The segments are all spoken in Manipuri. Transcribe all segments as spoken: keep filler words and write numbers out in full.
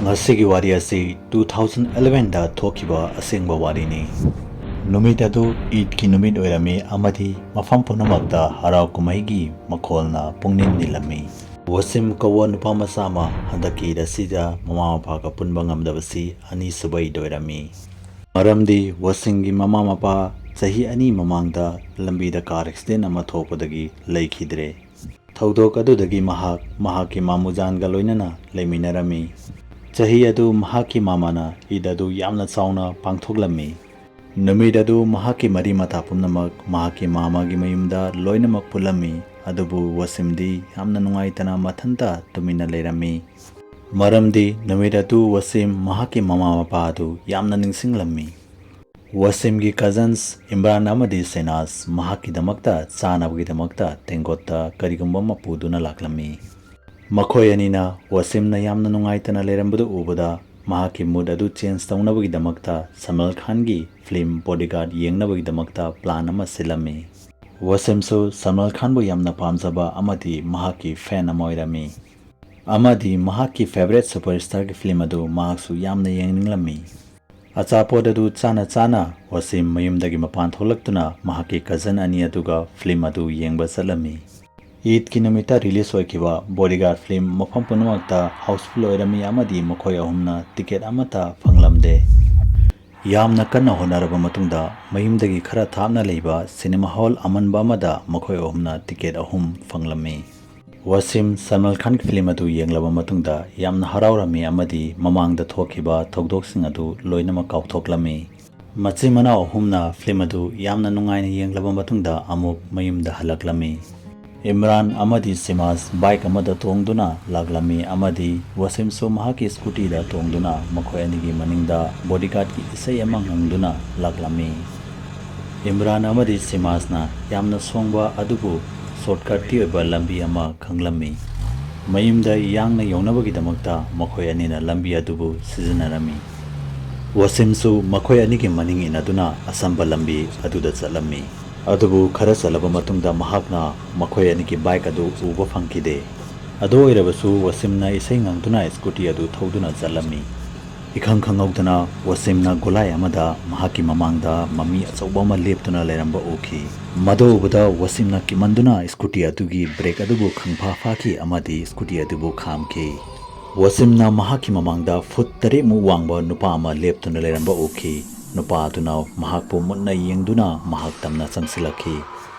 ꯉꯁꯤꯒꯤ ꯋꯥꯔꯤ ꯑꯁꯤ two thousand elevenꯗ ꯊꯣꯛꯈꯤꯕ ꯑꯁꯦꯡꯕ ꯋꯥꯔꯤꯅꯤ꯫ ꯅꯨꯃꯤꯠ ꯑꯗꯨ ꯏꯗꯀꯤ ꯅꯨꯃꯤꯠ ꯑꯣꯏꯔꯝꯃꯤ ꯑꯃꯗꯤ ꯃꯐꯝ ꯄꯨꯝꯅꯃꯛꯇ ꯍꯔꯥꯎ ꯀꯨꯝꯍꯩꯒꯤ ꯃꯈꯣꯜꯅ ꯄꯨꯡꯅꯤꯜ ꯅꯤꯜꯂꯝꯃꯤ꯫ ꯋꯥꯁꯤꯝ ꯀꯧꯕ ꯅꯨꯄꯥ ꯃꯆꯥ ꯑꯃ ꯍꯟꯗꯛꯀꯤ ꯏꯗ ꯑꯁꯤꯗ ꯃꯃꯥ ꯃꯄꯥꯒ ꯄꯨꯟꯕ ꯉꯝꯗꯕꯁꯤ ꯑꯅꯤꯁꯨꯕ ꯏꯗ ꯑꯣꯏꯔꯝꯃꯤ꯫ ꯃꯔꯝꯗꯤ ꯋꯥꯁꯤꯝꯒꯤ ꯃꯃꯥ ꯃꯄꯥ ꯆꯍꯤ ꯑꯅꯤ ꯃꯃꯥꯡꯗ ꯂꯝꯕꯤꯗ ꯀꯥꯔ ꯑꯦꯛꯁꯤꯗꯦꯟ ꯑꯃ ꯊꯣꯛꯄꯗꯒꯤ ꯂꯩꯈꯤꯗ꯭ꯔꯦ꯫ ꯊꯧꯗꯣꯛ ꯑꯗꯨꯗꯒꯤ ꯃꯍꯥꯛ ꯃꯍꯥꯛꯀꯤ ꯃꯥꯃꯨꯖꯥꯟꯒ ꯂꯣꯏꯅꯅ ꯂꯩꯃꯤꯟꯅꯔꯝꯃꯤ꯫ ꯆꯍꯤ ꯑꯗꯨ ꯃꯍꯥꯛꯀꯤ ꯃꯃꯥꯅ ꯏꯗ ꯑꯗꯨ ꯌꯥꯝꯅ ꯆꯥꯎꯅ ꯄꯥꯡꯊꯣꯛꯂꯝꯃꯤ꯫ ꯅꯨꯃꯤꯠ ꯑꯗꯨ ꯃꯍꯥꯛꯀꯤ ꯃꯔꯤ ꯃꯇꯥ ꯄꯨꯝꯅꯃꯛ ꯃꯍꯥꯛꯀꯤ ꯃꯃꯥꯒꯤ ꯃꯌꯨꯝꯗ ꯂꯣꯏꯅꯃꯛ ꯄꯨꯜꯂꯝꯃꯤ, ꯑꯗꯨꯕꯨ ꯋꯥꯁꯤꯝꯗꯤ ꯌꯥꯝꯅ ꯅꯨꯡꯉꯥꯏꯇꯅ ꯃꯊꯟꯇ ꯇꯨꯃꯤꯟꯅ ꯂꯩꯔꯝꯃꯤ꯫ ꯃꯔꯝꯗꯤ ꯅꯨꯃꯤꯠ ꯑꯗꯨ ꯋꯥꯁꯤꯝ ꯃꯍꯥꯛꯀꯤ ꯃꯃꯥ ꯃꯄꯥ ꯑꯗꯨ ꯌꯥꯝꯅ ꯅꯤꯡꯁꯤꯡꯂꯝꯃꯤ꯫ ꯋꯥꯁꯤꯝꯒꯤ ꯀꯖꯟꯁ ꯏꯝꯔꯥꯟ ꯑꯃꯗꯤ ꯁꯦꯅꯥꯖ ꯃꯍꯥꯛꯀꯤꯗꯃꯛꯇ ꯆꯥꯅꯕꯒꯤꯗꯃꯛꯇ ꯇꯦꯡꯀꯣꯠꯇ ꯀꯔꯤꯒꯨꯝꯕ ꯑꯃ ꯄꯨꯗꯨꯅ ꯂꯥꯛꯂꯝꯃꯤ꯫ ꯃꯈꯣꯏ ꯑꯅꯤꯅ ꯋꯥꯁꯤꯝꯅ ꯌꯥꯝꯅ ꯅꯨꯡꯉꯥꯏꯇꯅ ꯂꯩꯔꯝꯕꯗꯨ ꯎꯕꯗ ꯃꯍꯥꯛꯀꯤ ꯃꯨꯗ ꯑꯗꯨ ꯆꯦꯟꯖ ꯇꯧꯅꯕꯒꯤꯗꯃꯛꯇ ꯁꯜꯃꯥꯟ ꯈꯥꯟꯒꯤ ꯐꯤꯂꯝ ꯕꯣꯗꯤꯒꯥꯔꯗ ꯌꯦꯡꯅꯕꯒꯤꯗꯃꯛꯇ ꯄ꯭ꯂꯥꯟ ꯑꯃ ꯁꯤꯜꯂꯝꯃꯤ꯫ ꯋꯥꯁꯤꯝꯁꯨ ꯁꯜꯃꯥꯟ ꯈꯥꯟꯕꯨ ꯌꯥꯝꯅ ꯄꯥꯝꯖꯕ ꯑꯃꯗꯤ ꯃꯍꯥꯛꯀꯤ ꯐꯦꯟ ꯑꯃ ꯑꯣꯏꯔꯝꯃꯤ꯫ ꯑꯃꯗꯤ ꯃꯍꯥꯛꯀꯤ ꯐꯦꯚꯔꯦꯠ ꯁꯨꯄꯔ ꯁ꯭ꯇꯥꯔꯒꯤ ꯐꯤꯂꯝ ꯑꯗꯨ ꯃꯍꯥꯛꯁꯨ ꯌꯥꯝꯅ ꯌꯦꯡꯅꯤꯡꯂꯝꯃꯤ꯫ ꯑꯆꯥꯄꯣꯠ ꯑꯗꯨ ꯆꯥꯅ ꯆꯥꯅ ꯋꯥꯁꯤꯝ ꯃꯌꯨꯝꯗꯒꯤ ꯃꯄꯥꯟ ꯊꯣꯛꯂꯛꯇꯨꯅ ꯃꯍꯥꯛꯀꯤ ꯀꯖꯟ ꯑꯅꯤ ꯑꯗꯨꯒ ꯐꯤꯂꯝ ꯑꯗꯨ ꯌꯦꯡꯕ ꯆꯠꯂꯝꯃꯤ꯫ ꯏꯗꯀꯤ ꯅꯨꯃꯤꯠꯇ ꯔꯤꯂꯤꯖ ꯑꯣꯏꯈꯤꯕ ꯕꯣꯗꯤꯒꯥꯔꯗ ꯐꯤꯂꯝ ꯃꯐꯝ ꯄꯨꯝꯅꯃꯛꯇ ꯍꯥꯎꯁꯐꯨꯜ ꯑꯣꯏꯔꯝꯃꯤ ꯑꯃꯗꯤ ꯃꯈꯣꯏ ꯑꯍꯨꯝꯅ ꯇꯤꯀꯦꯠ ꯑꯃꯠꯇ ꯐꯪꯂꯝꯗꯦ꯫ ꯌꯥꯝꯅ ꯀꯟꯅ ꯍꯣꯠꯅꯔꯕ ꯃꯇꯨꯡꯗ ꯃꯌꯨꯝꯗꯒꯤ ꯈꯔ ꯊꯥꯞꯅ ꯂꯩꯕ ꯁꯤꯅꯦꯃꯥ ꯍꯣꯜ ꯑꯃꯟꯕ ꯑꯃꯗ ꯃꯈꯣꯏ ꯑꯍꯨꯝꯅ ꯇꯤꯀꯦꯠ ꯑꯍꯨꯝ ꯐꯪꯂꯝꯃꯤ꯫ ꯋꯥꯁꯤꯝ ꯁꯜꯃꯥꯟ ꯈꯥꯟꯒꯤ ꯐꯤꯂꯝ ꯑꯗꯨ ꯌꯦꯡꯂꯕ ꯃꯇꯨꯡꯗ ꯌꯥꯝꯅ ꯍꯔꯥꯎꯔꯝꯃꯤ ꯑꯃꯗꯤ ꯃꯃꯥꯡꯗ ꯊꯣꯛꯈꯤꯕ ꯊꯧꯗꯣꯛꯁꯤꯡ ꯑꯗꯨ ꯂꯣꯏꯅꯃꯛ ꯀꯥꯎꯊꯣꯛꯂꯝꯃꯤ꯫ ꯃꯆꯤꯟ ꯃꯅꯥꯎ ꯑꯍꯨꯝꯅ ꯐꯤꯂꯝ ꯑꯗꯨ ꯌꯥꯝꯅ ꯅꯨꯡꯉꯥꯏꯅ ꯌꯦꯡꯂꯕ ꯃꯇꯨꯡꯗ ꯑꯃꯨꯛ ꯃꯌꯨꯝꯗ ꯍꯜꯂꯛꯂꯝꯃꯤ꯫ ꯏꯝꯔꯥꯟ ꯑꯃꯗꯤ ꯁꯤꯃꯥꯖ ꯕꯥꯏꯛ ꯑꯃꯗ ꯇꯣꯡꯗꯨꯅ ꯂꯥꯛꯂꯝꯃꯤ ꯑꯃꯗꯤ ꯋꯥꯁꯤꯝꯁꯨ ꯃꯍꯥꯛꯀꯤ ꯁ꯭ꯀꯨꯇꯤꯗ ꯇꯣꯡꯗꯨꯅ ꯃꯈꯣꯏ ꯑꯅꯤꯒꯤ ꯃꯅꯤꯡꯗ ꯕꯣꯗꯤꯒꯥꯔꯗꯀꯤ ꯏꯁꯩ ꯑꯃ ꯉꯪꯗꯨꯅ ꯂꯥꯛꯂꯝꯃꯤ꯫ ꯏꯝꯔꯥꯟ ꯑꯃꯗꯤ ꯁꯤꯃꯥꯖꯅ ꯌꯥꯝꯅ ꯁꯣꯡꯕ ꯑꯗꯨꯕꯨ ꯁꯣꯔꯠꯀꯠꯀꯤ ꯑꯣꯏꯕ ꯂꯝꯕꯤ ꯑꯃ ꯈꯪꯂꯝꯃꯤ꯫ ꯃꯌꯨꯝꯗ ꯌꯥꯡꯅ ꯌꯧꯅꯕꯒꯤꯗꯃꯛꯇ ꯃꯈꯣꯏ ꯑꯅꯤꯅ ꯂꯝꯕꯤ ꯑꯗꯨꯕꯨ ꯁꯤꯖꯤꯟꯅꯔꯝꯃꯤ꯫ ꯋꯥꯁꯤꯝꯁꯨ ꯃꯈꯣꯏ ꯑꯅꯤꯒꯤ ꯃꯅꯤꯡ ꯏꯟꯅꯗꯨꯅ ꯑꯁꯝꯕ ꯂꯝꯕꯤ ꯑꯗꯨꯗ ꯆꯠꯂꯝꯃꯤ꯫ ꯑꯗꯨꯕꯨ ꯈꯔ ꯆꯠꯂꯕ ꯃꯇꯨꯡꯗ ꯃꯍꯥꯛꯅ ꯃꯈꯣꯏ ꯑꯅꯤꯒꯤ ꯕꯥꯏꯛ ꯑꯗꯨ ꯎꯕ ꯐꯪꯈꯤꯗꯦ꯫ ꯑꯗꯨ ꯑꯣꯏꯔꯕꯁꯨ ꯋꯥꯁꯤꯝꯅ ꯏꯁꯩ ꯉꯪꯗꯨꯅ ꯁ꯭ꯀꯨꯇꯤ ꯑꯗꯨ ꯊꯧꯗꯨꯅ ꯆꯠꯂꯝꯃꯤ꯫ ꯏꯈꯪ ꯈꯪꯍꯧꯗꯅ ꯋꯥꯁꯤꯝꯅ ꯒꯣꯂꯥꯏ ꯑꯃꯗ ꯃꯍꯥꯛꯀꯤ ꯃꯃꯥꯡꯗ ꯃꯃꯤ ꯑꯆꯧꯕ ꯑꯃ ꯂꯦꯞꯇꯨꯅ ꯂꯩꯔꯝꯕ ꯎꯈꯤ꯫ ꯃꯗꯨ ꯎꯕꯗ ꯋꯥꯁꯤꯝꯅ ꯀꯤꯃꯟꯗꯨꯅ ꯁ꯭ꯀꯨꯇꯤ ꯑꯗꯨꯒꯤ ꯕ꯭ꯔꯦꯛ ꯑꯗꯨꯕꯨ ꯈꯪꯐꯥ ꯐꯥꯈꯤ ꯑꯃꯗꯤ ꯁ꯭ꯀꯨꯇꯤ ꯑꯗꯨꯕꯨ ꯈꯥꯝꯈꯤ꯫ ꯋꯥꯁꯤꯝꯅ ꯃꯍꯥꯛꯀꯤ ꯃꯃꯥꯡꯗ ꯐꯨꯠ ꯇꯔꯦꯠꯃꯨꯛ ꯋꯥꯡꯕ ꯅꯨꯄꯥ ꯑꯃ ꯂꯦꯞꯇꯨꯅ ꯂꯩꯔꯝꯕ ꯎꯈꯤ꯫ ꯅꯨꯄꯥ ꯑꯗꯨꯅ ꯃꯍꯥꯛꯄꯨ ꯃꯨꯟꯅ ꯌꯦꯡꯗꯨꯅ ꯃꯍꯥꯛ ꯇꯝꯅ ꯆꯪꯁꯤꯜꯂꯛꯈꯤ꯫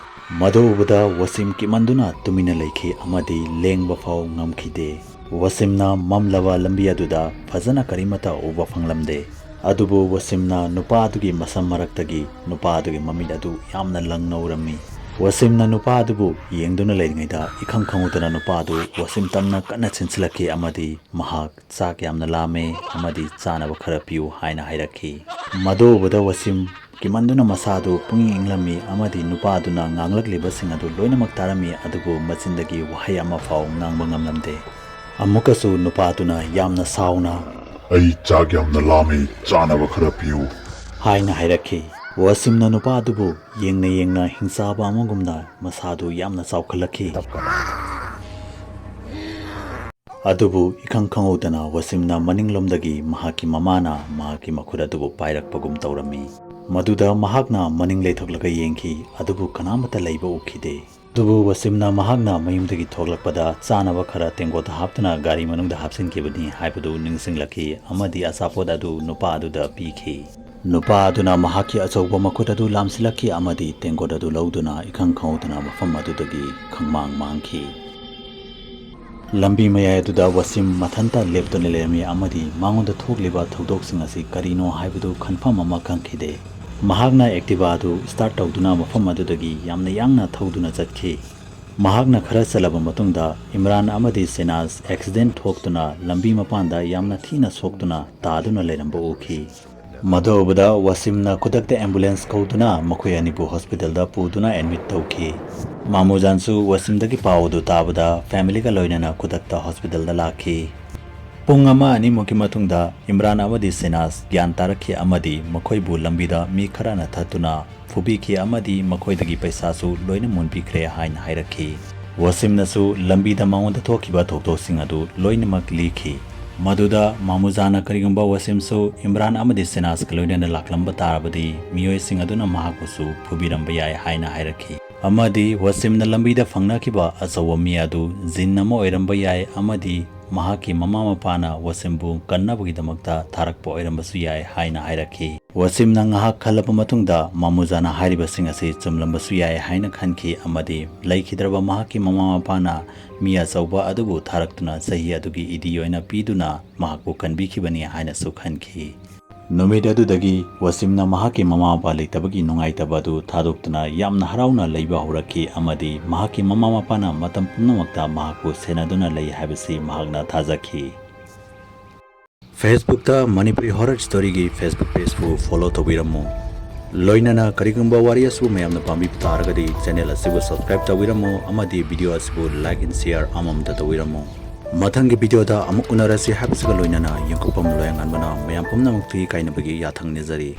ꯃꯗꯨ ꯎꯕꯗ ꯋꯥꯁꯤꯝ ꯀꯤꯃꯟꯗꯨꯅ ꯇꯨꯃꯤꯟꯅ ꯂꯩꯈꯤ ꯑꯃꯗꯤ ꯂꯦꯡꯕ ꯐꯥꯎ ꯉꯝꯈꯤꯗꯦ꯫ ꯋꯥꯁꯤꯝꯅ ꯃꯝꯂꯕ ꯂꯝꯕꯤ ꯑꯗꯨꯗ ꯐꯖꯅ ꯀꯔꯤꯃꯠꯇ ꯎꯕ ꯐꯪꯂꯝꯗꯦ꯫ ꯑꯗꯨꯕꯨ ꯋꯥꯁꯤꯝꯅ ꯅꯨꯄꯥ ꯑꯗꯨꯒꯤ ꯃꯁꯝ ꯃꯔꯛꯇꯒꯤ ꯅꯨꯄꯥ ꯑꯗꯨꯒꯤ ꯃꯃꯤꯠ ꯑꯗꯨ ꯌꯥꯝꯅ ꯂꯪꯅ ꯎꯔꯝꯃꯤ꯫ ꯋꯥꯁꯤꯝꯅ ꯅꯨꯄꯥ ꯑꯗꯨꯕꯨ ꯌꯦꯡꯗꯨꯅ ꯂꯩꯔꯤꯉꯩꯗ ꯏꯈꯪ ꯈꯪꯍꯧꯗꯅ ꯅꯨꯄꯥ ꯑꯗꯨ ꯋꯥꯁꯤꯝ ꯇꯝꯅ ꯀꯟꯅ ꯆꯦꯟꯁꯤꯜꯂꯛꯈꯤ ꯑꯃꯗꯤ ꯃꯍꯥꯛ "ꯆꯥꯛ ꯌꯥꯝꯅ ꯂꯥꯝꯃꯦ ꯑꯃꯗꯤ ꯆꯥꯅꯕ ꯈꯔ ꯄꯤꯌꯨ" ꯍꯥꯏꯅ ꯍꯥꯏꯔꯛꯈꯤ꯫ ꯃꯗꯨ ꯎꯕꯗ ꯋꯥꯁꯤꯝ ꯀꯤꯃꯟꯗꯨꯅ ꯃꯁꯥꯗꯨ ꯄꯨꯡꯏꯪ ꯏꯪꯂꯝꯃꯤ ꯑꯃꯗꯤ ꯅꯨꯄꯥ ꯑꯗꯨꯅ ꯉꯥꯡꯂꯛꯂꯤꯕꯁꯤꯡ ꯑꯗꯨ ꯂꯣꯏꯅꯃꯛ ꯇꯥꯔꯝꯃꯤ, ꯑꯗꯨꯕꯨ ꯃꯆꯤꯟꯗꯒꯤ ꯋꯥꯍꯩ ꯑꯃ ꯐꯥꯎ ꯉꯥꯡꯕ ꯉꯝꯂꯝꯗꯦ꯫ ꯑꯃꯨꯛꯀꯁꯨ ꯅꯨꯄꯥ ꯑꯗꯨꯅ ꯌꯥꯝꯅ ꯁꯥꯎꯅ, "ꯑꯩ ꯆꯥꯛ ꯌꯥꯝꯅ ꯂꯥꯝꯃꯤ, ꯆꯥꯅꯕ ꯈꯔ ꯄꯤꯌꯨ" ꯍꯥꯏꯅ ꯍꯥꯏꯔꯛꯈꯤ꯫ ꯋꯥꯁꯤꯝꯅ ꯅꯨꯄꯥ ꯑꯗꯨꯕꯨ ꯌꯦꯡꯅ ꯌꯦꯡꯅ ꯍꯤꯡꯆꯥꯕ ꯑꯃꯒꯨꯝꯅ ꯃꯁꯥꯗꯨ ꯌꯥꯝꯅ ꯆꯥꯎꯈꯠꯂꯛꯈꯤ꯫ ꯑꯗꯨꯕꯨ ꯏꯈꯪ ꯈꯪꯍꯧꯗꯅ ꯋꯥꯁꯤꯝꯅ ꯃꯅꯤꯡꯂꯣꯝꯗꯒꯤ ꯃꯍꯥꯛꯀꯤ ꯃꯃꯥꯅ ꯃꯍꯥꯛꯀꯤ ꯃꯈꯨꯠ ꯑꯗꯨꯕꯨ ꯄꯥꯏꯔꯛꯄꯒꯨꯝ ꯇꯧꯔꯝꯃꯤ꯫ ꯃꯗꯨꯗ ꯃꯍꯥꯛꯅ ꯃꯅꯤꯡ ꯂꯩꯊꯣꯛꯂꯒ ꯌꯦꯡꯈꯤ, ꯑꯗꯨꯕꯨ ꯀꯅꯥꯃꯠꯇ ꯂꯩꯕ ꯎꯈꯤꯗꯦ꯫ ꯑꯗꯨꯕꯨ ꯋꯥꯁꯤꯝꯅ ꯃꯍꯥꯛꯅ ꯃꯌꯨꯝꯗꯒꯤ ꯊꯣꯛꯂꯛꯄꯗ ꯆꯥꯅꯕ ꯈꯔ ꯇꯦꯡꯀꯣꯠꯇ ꯍꯥꯞꯇꯨꯅ ꯒꯥꯔꯤ ꯃꯅꯨꯡꯗ ꯍꯥꯞꯆꯤꯟꯈꯤꯕꯅꯤ ꯍꯥꯏꯕꯗꯨ ꯅꯤꯡꯁꯤꯡꯂꯛꯈꯤ ꯑꯃꯗꯤ ꯑꯆꯥꯄꯣꯠ ꯑꯗꯨ ꯅꯨꯄꯥ ꯑꯗꯨꯗ ꯄꯤꯈꯤ꯫ ꯅꯨꯄꯥ ꯑꯗꯨꯅ ꯃꯍꯥꯛꯀꯤ ꯑꯆꯧꯕ ꯃꯈꯨꯠ ꯑꯗꯨ ꯂꯥꯝꯁꯤꯜꯂꯛꯈꯤ ꯑꯃꯗꯤ ꯇꯦꯡꯀꯣꯠ ꯑꯗꯨ ꯂꯧꯗꯨꯅ ꯏꯈꯪ ꯈꯪꯍꯧꯗꯅ ꯃꯐꯝ ꯑꯗꯨꯗꯒꯤ ꯈꯪꯃꯥꯡ ꯃꯥꯡꯈꯤ꯫ ꯂꯝꯕꯤ ꯃꯌꯥꯏ ꯑꯗꯨꯗ ꯋꯥꯁꯤꯝ ꯃꯊꯟꯇ ꯂꯦꯞꯇꯨꯅ ꯂꯩꯔꯝꯃꯤ ꯑꯃꯗꯤ ꯃꯉꯣꯟꯗ ꯊꯣꯛꯂꯤꯕ ꯊꯧꯗꯣꯛꯁꯤꯡ ꯑꯁꯤ ꯀꯔꯤꯅꯣ ꯍꯥꯏꯕꯗꯨ ꯈꯟꯐꯝ ꯑꯃ ꯈꯪꯈꯤꯗꯦ꯫ ꯃꯍꯥꯛꯅ ꯑꯦꯛꯇꯤꯚꯥ ꯑꯗꯨ ꯁ꯭ꯇꯥꯔꯠ ꯇꯧꯗꯨꯅ ꯃꯐꯝ ꯑꯗꯨꯗꯒꯤ ꯌꯥꯝꯅ ꯌꯥꯡꯅ ꯊꯧꯗꯨꯅ ꯆꯠꯈꯤ꯫ ꯃꯍꯥꯛꯅ ꯈꯔ ꯆꯠꯂꯕ ꯃꯇꯨꯡꯗ ꯏꯝꯔꯥꯟ ꯑꯃꯗꯤ ꯁꯦꯅꯥꯖ ꯑꯦꯛꯁꯤꯗꯦꯟ ꯊꯣꯛꯇꯨꯅ ꯂꯝꯕꯤ ꯃꯄꯥꯟꯗ ꯌꯥꯝꯅ ꯊꯤꯅ ꯁꯣꯛꯇꯨꯅ ꯇꯥꯗꯨꯅ ꯂꯩꯔꯝꯕ ꯎꯈꯤ꯫ ꯃꯗꯨ ꯎꯕꯗ ꯋꯥꯁꯤꯝꯅ ꯈꯨꯗꯛꯇ ꯑꯦꯝꯕꯨꯂꯦꯟꯁ ꯀꯧꯗꯨꯅ ꯃꯈꯣꯏ ꯑꯅꯤꯕꯨ ꯍꯣꯁꯄꯤꯇꯥꯜꯗ ꯄꯨꯗꯨꯅ ꯑꯦꯗꯃꯤꯠ ꯇꯧꯈꯤ꯫ ꯃꯥꯃꯨꯖꯥꯟꯁꯨ ꯋꯥꯁꯤꯝꯗꯒꯤ ꯄꯥꯎ ꯑꯗꯨ ꯇꯥꯕꯗ ꯐꯦꯃꯤꯂꯤꯒ ꯂꯣꯏꯅꯅ ꯈꯨꯗꯛꯇ ꯍꯣꯁꯄꯤꯇꯥꯜꯗ ꯂꯥꯛꯈꯤ꯫ ꯄꯨꯡ ꯑꯃ ꯑꯅꯤꯃꯨꯛꯀꯤ ꯃꯇꯨꯡꯗ ꯏꯝꯔꯥꯟ ꯑꯃꯗꯤ ꯁꯦꯅꯥꯖ ꯒ꯭ꯌꯥꯟ ꯇꯥꯔꯛꯈꯤ ꯑꯃꯗꯤ ꯃꯈꯣꯏꯕꯨ ꯂꯝꯕꯤꯗ ꯃꯤ ꯈꯔꯅ ꯊꯠꯇꯨꯅ ꯐꯨꯕꯤꯈꯤ ꯑꯃꯗꯤ ꯃꯈꯣꯏꯗꯒꯤ ꯄꯩꯁꯥꯁꯨ ꯂꯣꯏꯅ ꯃꯨꯟꯕꯤꯈ꯭ꯔꯦ ꯍꯥꯏꯅ ꯍꯥꯏꯔꯛꯈꯤ꯫ ꯋꯥꯁꯤꯝꯅꯁꯨ ꯂꯝꯕꯤꯗ ꯃꯉꯣꯟꯗ ꯊꯣꯛꯈꯤꯕ ꯊꯧꯗꯣꯛꯁꯤꯡ ꯑꯗꯨ ꯂꯣꯏꯅꯃꯛ ꯂꯤꯈꯤ꯫ ꯃꯗꯨꯗ ꯃꯥꯃꯨꯖꯥꯅ ꯀꯔꯤꯒꯨꯝꯕ ꯋꯥꯁꯤꯝꯁꯨ ꯏꯝꯔꯥꯟ ꯑꯃꯗꯤ ꯁꯦꯅꯥꯖꯀ ꯂꯣꯏꯅꯅ ꯂꯥꯛꯂꯝꯕ ꯇꯥꯔꯕꯗꯤ ꯃꯤꯑꯣꯏꯁꯤꯡ ꯑꯗꯨꯅ ꯃꯍꯥꯛꯄꯨꯁꯨ ꯐꯨꯕꯤꯔꯝꯕ ꯌꯥꯏ ꯍꯥꯏꯅ ꯍꯥꯏꯔꯛꯈꯤ꯫ ꯑꯃꯗꯤ ꯋꯥꯁꯤꯝꯅ ꯂꯝꯕꯤꯗ ꯐꯪꯅꯈꯤꯕ ꯑꯆꯧꯕ ꯃꯤ ꯑꯗꯨ ꯖꯤꯟ ꯑꯃ ꯑꯣꯏꯔꯝꯕ ꯌꯥꯏ ꯑꯃꯗꯤ ꯃꯍꯥꯛꯀꯤ ꯃꯃꯥ ꯃꯄꯥꯅ ꯋꯥꯁꯤꯝꯕꯨ ꯀꯟꯅꯕꯒꯤꯗꯃꯛꯇ ꯊꯥꯔꯛꯄ ꯑꯣꯏꯔꯝꯕꯁꯨ ꯌꯥꯏ ꯍꯥꯏꯅ ꯍꯥꯏꯔꯛꯈꯤ꯫ ꯋꯥꯁꯤꯝꯅ ꯉꯥꯏꯍꯥꯛ ꯈꯜꯂꯕ ꯃꯇꯨꯡꯗ ꯃꯥꯃꯨꯖꯥꯅ ꯍꯥꯏꯔꯤꯕꯁꯤꯡ ꯑꯁꯤ ꯆꯨꯝꯂꯝꯕꯁꯨ ꯌꯥꯏ ꯍꯥꯏꯅ ꯈꯟꯈꯤ ꯑꯃꯗꯤ ꯂꯩꯈꯤꯗ꯭ꯔꯕ ꯃꯍꯥꯛꯀꯤ ꯃꯃꯥ ꯃꯄꯥꯅ ꯃꯤ ꯑꯆꯧꯕ ꯑꯗꯨꯕꯨ ꯊꯥꯔꯛꯇꯨꯅ ꯆꯍꯤ ꯑꯗꯨꯒꯤ ꯏꯗꯤ ꯑꯣꯏꯅ ꯄꯤꯗꯨꯅ ꯃꯍꯥꯛꯄꯨ ꯀꯟꯕꯤꯈꯤꯕꯅꯤ ꯍꯥꯏꯅꯁꯨ ꯈꯟꯈꯤ꯫ ꯅꯨꯃꯤꯠ ꯑꯗꯨꯗꯒꯤ ꯋꯥꯁꯤꯝꯅ ꯃꯍꯥꯛꯀꯤ ꯃꯃꯥ ꯃꯄꯥ ꯂꯩꯇꯕꯒꯤ ꯅꯨꯡꯉꯥꯏꯇꯕ ꯑꯗꯨ ꯊꯥꯗꯣꯛꯇꯨꯅ ꯌꯥꯝꯅ ꯍꯔꯥꯎꯅ ꯂꯩꯕ ꯍꯧꯔꯛꯈꯤ ꯑꯃꯗꯤ ꯃꯍꯥꯛꯀꯤ ꯃꯃꯥ ꯃꯄꯥꯅ ꯃꯇꯝ ꯄꯨꯝꯅꯃꯛꯇ ꯃꯍꯥꯛꯄꯨ ꯁꯦꯟꯅꯗꯨꯅ ꯂꯩ ꯍꯥꯏꯕꯁꯤ ꯃꯍꯥꯛꯅ ꯊꯥꯖꯈꯤ꯫ Facebookꯇ ꯃꯅꯤꯄꯨꯔꯤ horror storyꯒꯤ Facebook pageꯄꯨ follow ꯇꯧꯕꯤꯔꯝꯃꯨ꯫ ꯂꯣꯏꯅꯅ ꯀꯔꯤꯒꯨꯝꯕ ꯋꯥꯔꯤ ꯑꯁꯤꯕꯨ ꯃꯌꯥꯝꯅ ꯄꯥꯝꯕꯤꯕ ꯇꯥꯔꯒꯗꯤ channel ꯑꯁꯤꯕꯨ subscribe ꯇꯧꯕꯤꯔꯝꯃꯨ ꯑꯃꯗꯤ video ꯑꯁꯤꯕꯨ like and share ꯑꯃꯃꯝꯇ ꯇꯧꯕꯤꯔꯝꯃꯨ꯫ ꯃꯊꯪꯒꯤ videoꯗ ꯑꯃꯨꯛ ꯎꯅꯔꯁꯤ ꯍꯥꯏꯕꯁꯤꯒ ꯂꯣꯏꯅꯅ ꯌꯦꯡꯊꯣꯛꯐꯝ ꯂꯣꯌꯥꯉꯥꯟꯕꯅ ꯃꯌꯥꯝ ꯄꯨꯝꯅꯃꯛꯀꯤ ꯀꯥꯏꯅꯕꯒꯤ ꯌꯥꯊꯪ ꯅꯤꯖꯔꯤ꯫